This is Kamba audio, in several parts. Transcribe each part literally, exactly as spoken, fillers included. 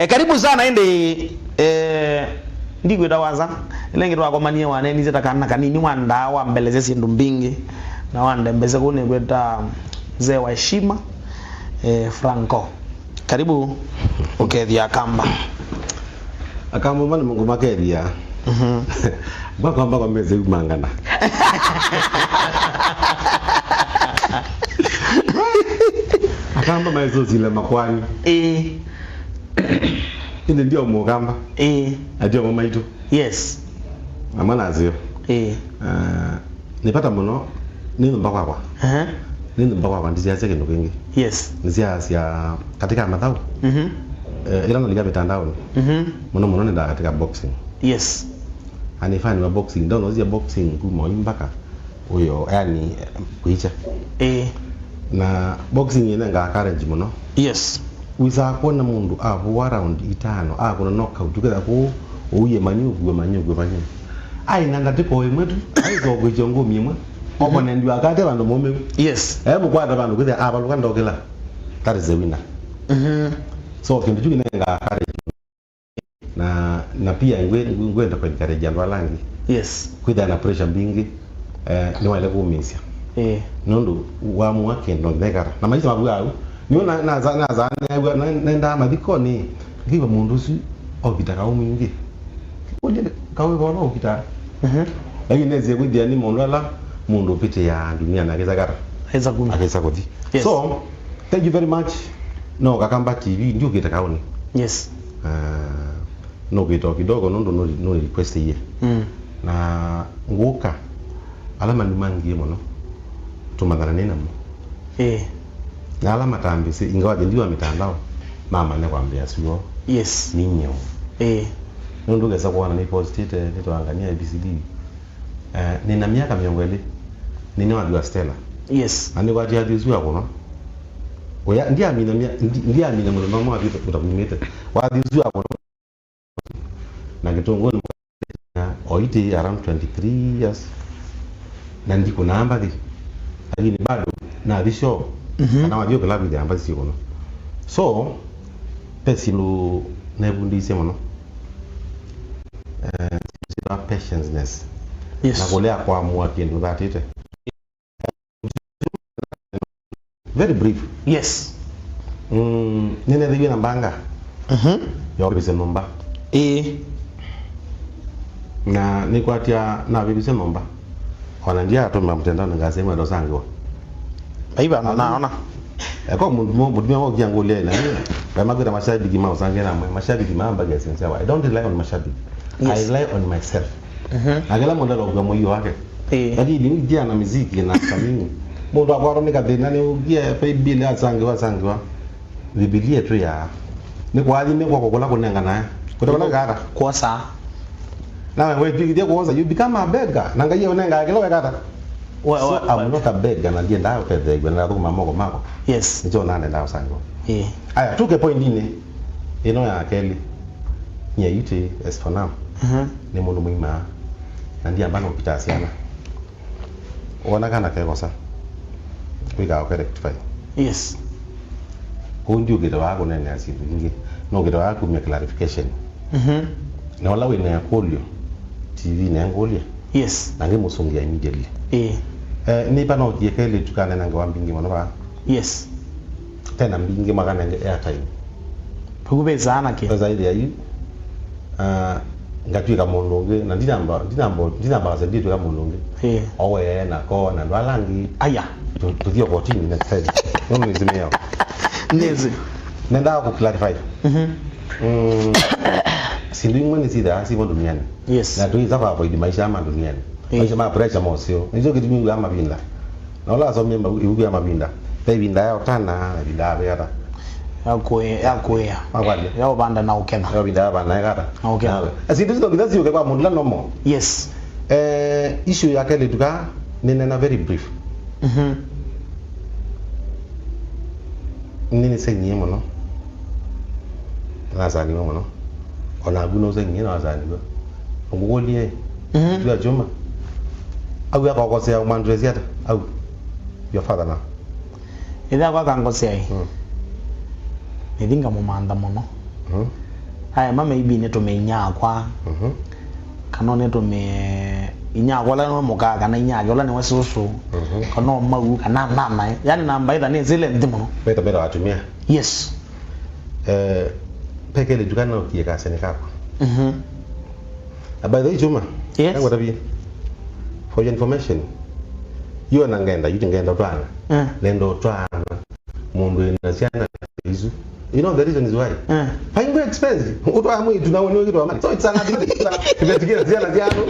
E, karibu sana ĩndĩ, e, ndikwĩta wasa. Ĩla ĩngĩ twakomanie waneenisye ta kana kanini, wandaa wambelesya syĩndũ mbingĩ, na wandembesya kũu nĩkwĩta mzee wa heshima, e, Franco. Karibu ũkethya Akamba. Akamba ma nĩngũmakethya. Mhm. Ngwakwamba kwa mezi umangana. Akamba maisosile makwani. Ĩĩ. Ĩndĩ ndio Mũkamba. Ĩĩ. Atio mo maitũ. Yes. Amwe nasyo. Ĩĩ. Ah, nĩ vata mũno, nĩ nyũmba kwakwa. Aha. Nĩ nyũmba kwakwa, ndisiasya kĩndũ kĩngĩ. Yes. Nisiasya katika mathaũ. Mhm. Eh, ĩla nalika mitandaoni. Mhm. Mũno mũno nĩndaa katika boxing. Yes. Ani fan wa boxing, ndio unauzia boxing kuma mpaka uyo, yani, kuicha. Eh. Na boxing inenga courage mũno. Yes. Wĩsaa kwona mũndũ avũa round itano, akũna knockout, ũketha kũu, ũie manyu, ũkue manyu, ũkue manyu. Aina ndatĩko ĩmwe tu, aisokwĩsya ngũmi ĩmwe, opponent wake ate vandũ mũmĩu. Yes. E mũkwata vandũ kwĩthĩa avalũka ndokĩla. That is the winner. Mhm. So, kĩndũ kyu kĩnengaa courage. Na, na pia ngwe-, ngwenda kũ encourage andũ ala angĩ. Yes. Kwĩthĩa na pressure mbingĩ, eh, nĩwaĩle kũmĩĩsya. Eh. Nũndũ wamũa kĩndũ no nginya ĩkata. Na maisha mavuaa au. Nĩo na, na, na, na, nendaa mathikonĩ, ngĩw'a mũndũ ũsu ovita kaũ mwingĩ. Ũndĩ kaũ ĩvono ũvitaa. Mhm. Lakini nesie kwĩthĩa nĩ mũndũ ala mũndũ ũvĩtĩaa dunia na akĩsa kata. Akĩsa kuma. Akĩsa kũthi. Yes. So, thank you very much. No Kakamba T V, ndiũkĩte kaũnĩ. Yes. Ah, nũkĩte o kidogo nũndũ nũ, nũ request iye. Mm. Na ngũka, ala manumangie mũno, tũmathana nĩ namo. Eh. Na ala matambĩsĩ, ingawa thĩnĩ wa mitandao, mamanya kwambĩa suo. Yes. Ninyo. Eh. Nũndũ kesa kuona nĩ postĩte, nĩtwangania A B C D. Eh, nĩna myaka mĩongo ĩlĩ, nĩnĩwathwa Stella. Yes. Na nĩkwatia athi ũsu akũnwa. Ũya, ndiamina mya-, ndi-, ndiamina mũthenya ũmwe wathi ũtakumĩte. Wathi ũsu akũnwa. Na kĩtũngũnĩ oiti around twenty-three years. Na ndikũnaa mbathi. Lakini bado nathi show. Mhm. Kana wathi ũkĩla kwĩthĩa mbathi syĩkũnwa. So, ve syĩndũ nevundĩisye mũno. Eh, patience. Yes. Na kũlea kwamũa kĩndũ ũthatĩte. Very brief. Yes. Mm, nĩnethĩiwe na mbanga. Mhm. Yokĩvĩsya nyũmba. Ĩĩ. Na nĩkwatya navĩvĩsya nyũmba. Ona ndia atũmĩa mtendao nĩ ngasi ĩmwe ndosangĩwa. Aiva, na naona. Eko mũndũ mũ-, mũtumia wokia ngũlya ĩla. Ngai makwĩta mashabiki ma ũsangĩra mwe. Mashabiki ma mbagi ya Sinsewa. I don't rely on mashabiki. Yes. I rely on myself. Mhm. Na kĩla mũndũ alokua mũio wake. Eh. Lakini ndia na miziki na kamini. Mũndũ akwatwa nĩ kathĩna nĩ ũkie pay bill asangĩwa, asangĩwa. Bibilia tu ya. Nĩ kwathime kwa kũkũla kũnenganae. Kũtawala gara. Kwosa. Na wewe twikithia kwosa, you become a beggar. Na Ngai ũnenga kĩla wekata. Wa-, so, wa-, I'm wa- not a beggar, na ndiendaa ũtetheew'a na thũkũma moko makwa. Yes. Nĩkyo nane ndaa ũsangĩwa. Eh. Aya, tuke point-inĩ ĩno ya kelĩ. Nyie iti as for now. Mhm. Nĩ mũndũ mũima. Na ndiamba na ũkita syana. Wona kana kekosa, wĩkaa ũke rectify. Yes. Kũu ndiũkĩte waa kũneenea syĩndũ ingĩ. Nũkĩte waa kumya clarification. Mhm. Na ũla wĩna ĩkũlyo, T V nengũlye. Yes. Na ngĩmũsũngĩa immediately. Ĩĩ. Eh, nĩpa nokie kelĩ tukanena ngewa mbingĩ mũno vaa. Yes. Tena mbingĩ makanenge airtime. Pau ve sana ke. Pesa ile ya yu. Ah, ngatwĩka mũndũ ũngĩ, na ndinamba, ndinamba, ndinamba kasa nditwĩka mũndũ ũngĩ. Eh. Owe na ko na andũ ala angĩ. Aya. Tu-, tũthie kotini next time. Nũndũ nĩsimeo. Nĩsĩ. Nendaa kũ clarify. Mhm. Mm. Sindu imwe nĩ sitha si duniani. Yes. Na tuiza kwa avoid maisha ma duniani. Eh. Maisha ma pressure mosio. Nĩkyo kĩtumi ngwa mavinda. Na ũla asomie mbau ivuku ya mavinda. Ve ivinda ya ũtana, na ivinda ya vĩata. Ya kũĩ-, ya kũĩa. Makwatya. Ya ũvanda na ũketha. Ya ivinda ya vanda na ĩkata. Na ũketha. Nawe. Asindu sito nginya siũke kwa mũndũ la normal. Yes. Eh, issue ya kelĩ tuka, nĩnena very brief. Mhm. Nĩnĩseng'ie mũno. Nasaniwe mũno. Onaku nũseng'ie na wasaniwe. Ngũkũlye. Mhm. Twa chuma. Au akokosea umwandresi ata? Au. Your father now. Ĩthe akwa akangosea ĩ. Mm. Nĩthi ngamũmantha mũno. Mm. aema, maybe nĩtũme inyakwa, Mhm. kana nĩtũme inyakwa ũla nĩwe mũka, kana inyake ũla nĩwe sũsũ, Mhm. kana mau, kana mamae. Yani namba ĩtha nĩ zile nthĩ mũno. Meta meta watumia. Yes. Eh, pekele tukana ukie kasene kakwa. Mhm. Na by the way, Chuma, Yes. Nangwatavie. For your information, you na ngenda, you ngenda twana. Eh. Nenda twana. Mũndũ ena syana isu. You know the reason is why? Eh. Paingwe expensive. Utwa mwitu na woni wikitwa mali. So it's another thing. Tumetikira syana syano.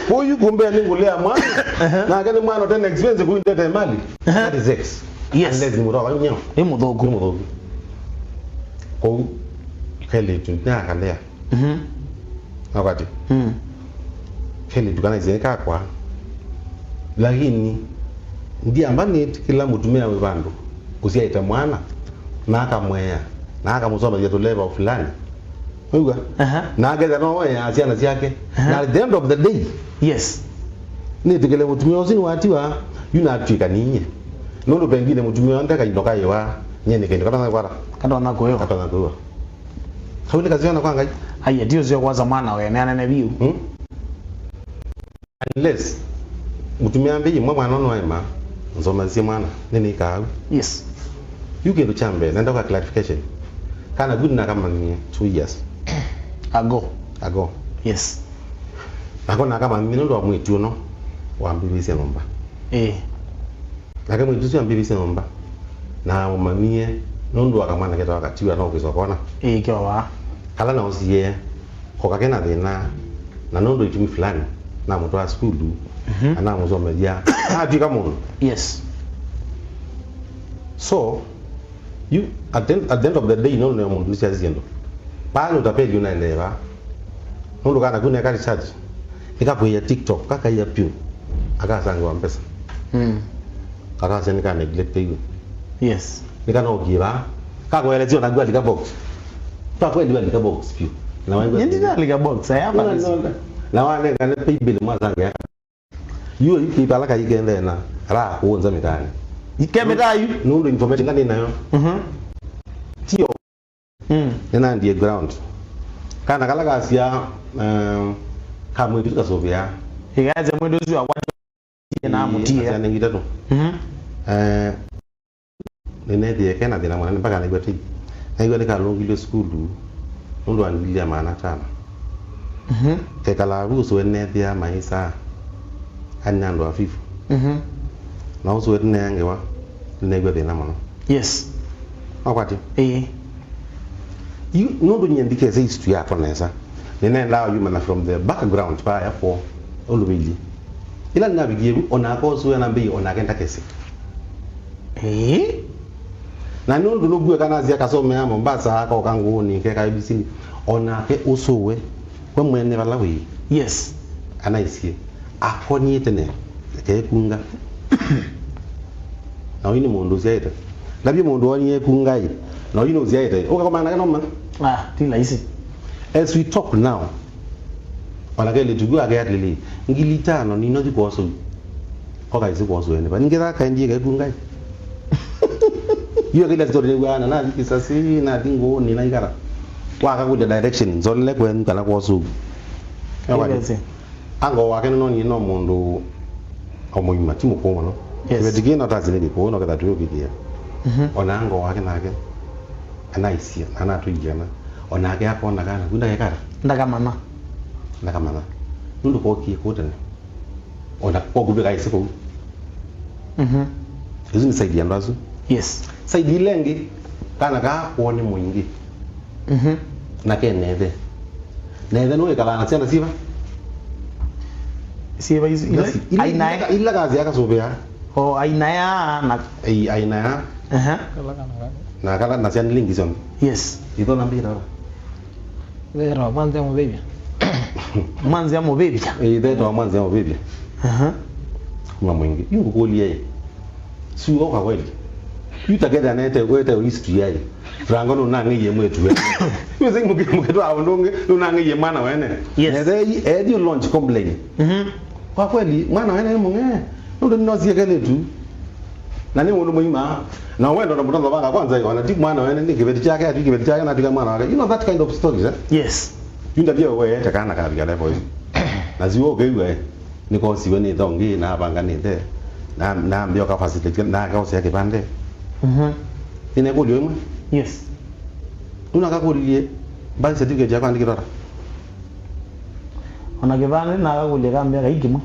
Huyu kumbe ni ngulea mwana. Uh-huh. Na akani mwana tena expensive kuindete mali. Uh-huh. That is sex. Yes. Unless ni mtoto wa nyao. Ni muthuku. Ni muthuku. Kwa hiyo, kele tu na kalea. Mhm. Akwati. Mm. Keli tukana izi kakwa. Lakini ndiamba nĩtĩkĩla mũtumĩa wĩ vandũ ũsyaĩte mwana na akamwea na akamũsomethya tũleva fulani. Wĩw'a? Aha. Na aketha no oe syana syake. Aha. Na at the end of the day, Yes. Nĩtĩkĩle mũtumĩa ũsu nĩwatiwa, yu natw'ĩka ninyie. Nũndũ pengine mũtumĩa nde kaindo kaiwa, nyie nĩ kaindo katonya kwata. Katonya kũĩwa. Katonya kũĩwa. Kau nĩ kasiwana kwa Ngai. Aiye, ti ũseo kwasa mwana we, nĩ anene vyũ. Hmm? Unless mũtumĩa ambĩie mwa mwana ũno aema, nzomasie mwana, nĩnĩkaa au. Yes. Yu kĩndũ kya mbee, nenda kwa clarification. Kana good na kamanyie two years. Ago. Ago. Yes. Nako nakamanyie nũndũ wa mwĩtu ũno wambĩvĩsye nyũmba. Eh. Nake mwĩtu ũsu ambĩvĩsye nyũmba. Na ũmanyie nũndũ wa kamwana ketawa Katiwa no kwĩswa kona. Eh, kyowa. Kala na ũsie. Koka kena thĩna, na nũndũ itumi fulani, namũtwaa sukulu, Mhm. na namũsomethya, atw'ĩka mũndũ. Yes. So, you, at the, at the end of the day, nũndũ nĩ mũndũ nĩsyasisye ndũ. Paa nĩ ũtapeli ũnaendeea vaa. Nũndũ kana ku neka research, nĩkakwĩĩa TikTok, kakaia pyũ, akasangĩwa mbesa. Mm. Akasya nĩka neglect yu. Yes. Nĩkanokie vaa. Kakwelesya ona ngwalika box. Kwa kweli walika box pyu. Na wangwa. Nindi nalika box, aya hapa. Na wanengane pay bill mwasange. Yu yu kipala kaikende na ra kuonza mitani. Ike mitayu. Nũndũ information ngani nayo. Mhm. Tio. Mm. Nĩnandie ground. Kana kala kasya, eh, kamwĩtu kasovea. Ikaze mwĩtu ũsu akwa. Ĩĩ, na mũtie. Ĩĩ, syana ingĩ itatũ. Mhm. Eh, nĩneethĩe ke na thĩna mũnene mpaka naigua tei. Naigua nĩkalũngilwe sukulu nũndũ wa ngili ya maana atano. Mhm. Kekalaa vu ũsũe nĩneethĩa maĩsaa. Ani na andũ afifu. Mhm. Na ũsũe tũneangewa, nĩnaigua thĩna mũno. Yes. Wakwatya? Ĩĩ. Yu, nũndũ nyie ndikese history yakwa nesa, nĩnendaa ũyumanya from the background vaya kwoo, ũlũvĩilye. Ĩla nĩnavikie vu, onake ũsũe nambĩie, onake ndakese. Ĩĩ? Na nũndũ nũkue kana asia kasomea Mombasa, akoka ngũũnĩ, keka A B C, onake ũsũe, we mwene vala wĩ. Yes. Anaisye. Akonie tene, ekunga. Na ũyu nĩ mũndũ ũsyaĩte. Ndavye mũndũ wonie ekunga ĩ, na ũyu nĩ ũsyaĩte. Ũkakomana nake noma? Ah, ti laisi. As we talk now, ona kelĩtu ku ake atĩlĩ, ngili itano nino thi kwosu. Koka isi kwosu ene. Ningĩ thaka ndiye kekunga ĩ. Iyo kila story nĩ wana na kisasi na thingo ni na igara. Waka kuja direction, nzolele kwenu kana kwosu. Ewa. Yes. Ango wake nĩnonie no mũndũ o mũima, ti mũkũũ mũno. Yes. Kĩveti kĩĩ no tasi nĩ kĩkũũ, no ketha twĩũkĩthĩa. Mhm. Ona ango wake nake anaisye, na anatũiana. Onake akona kana, kunda kekara. Ndakamana. Ndakamana. Nũndũ kokie kũu tene. Ona kokuvika isi kũu. Mhm. Isu nĩ side ya andũ asu. Yes. Side ile ĩngĩ, kana kaa kwoo nĩ mũingĩ. Mhm. Na ke nethe. Nethe nũũ ĩkalaa na syana siva? Siva isu, ila, ila, ila, ainae. Ila kazi akasũvĩa. O, ainae na. Ei, ainae. Aha. Na kala na syana lingi syonthe. Yes. Itho na mbira. Vetawa Mwanzia Mũvĩvya. Mwanzia Mũvĩvya? Ĩĩ, vetawa Mwanzia Mũvĩvya. Aha. Kuma Mwingĩ. Yu ngũkũlya ĩ. Siu oka kweli. Yu takete anete wete history yaĩ. Frango nũnang'ĩie mwĩtu we. Yu sĩ mũke-, mũketwa ũndũ ũngĩ, nũnang'ĩie mwana wene. Yes. Nethe ethi launch complain. Mhm. Kwa kweli, mwana wene nĩ mũng'e. Nũndũ nĩnosie kelĩtu. Na nĩ mũndũ mũima, na wendo na mũtalo vanga kwanza, ona ti mwana wene, nĩ kĩveti kyake, ati kĩveti kyake, na tika mwana wake. You know that kind of stories, eh? Yes. Yu ndavya weete kana kavika level ĩsu. Na ziwo ũkĩw'a, eh, nĩkosiwe nĩ thongi, na avanga nĩ the, na, na mbio ka facilitate, na akaosea kĩvande. Mhm. Nĩ kũlyo ĩmwe. Yes. Nuna kakũlilye, birth certificate yakwa andĩkĩtwa ata? Ona kĩvande na akakulia kambia kaikimwe.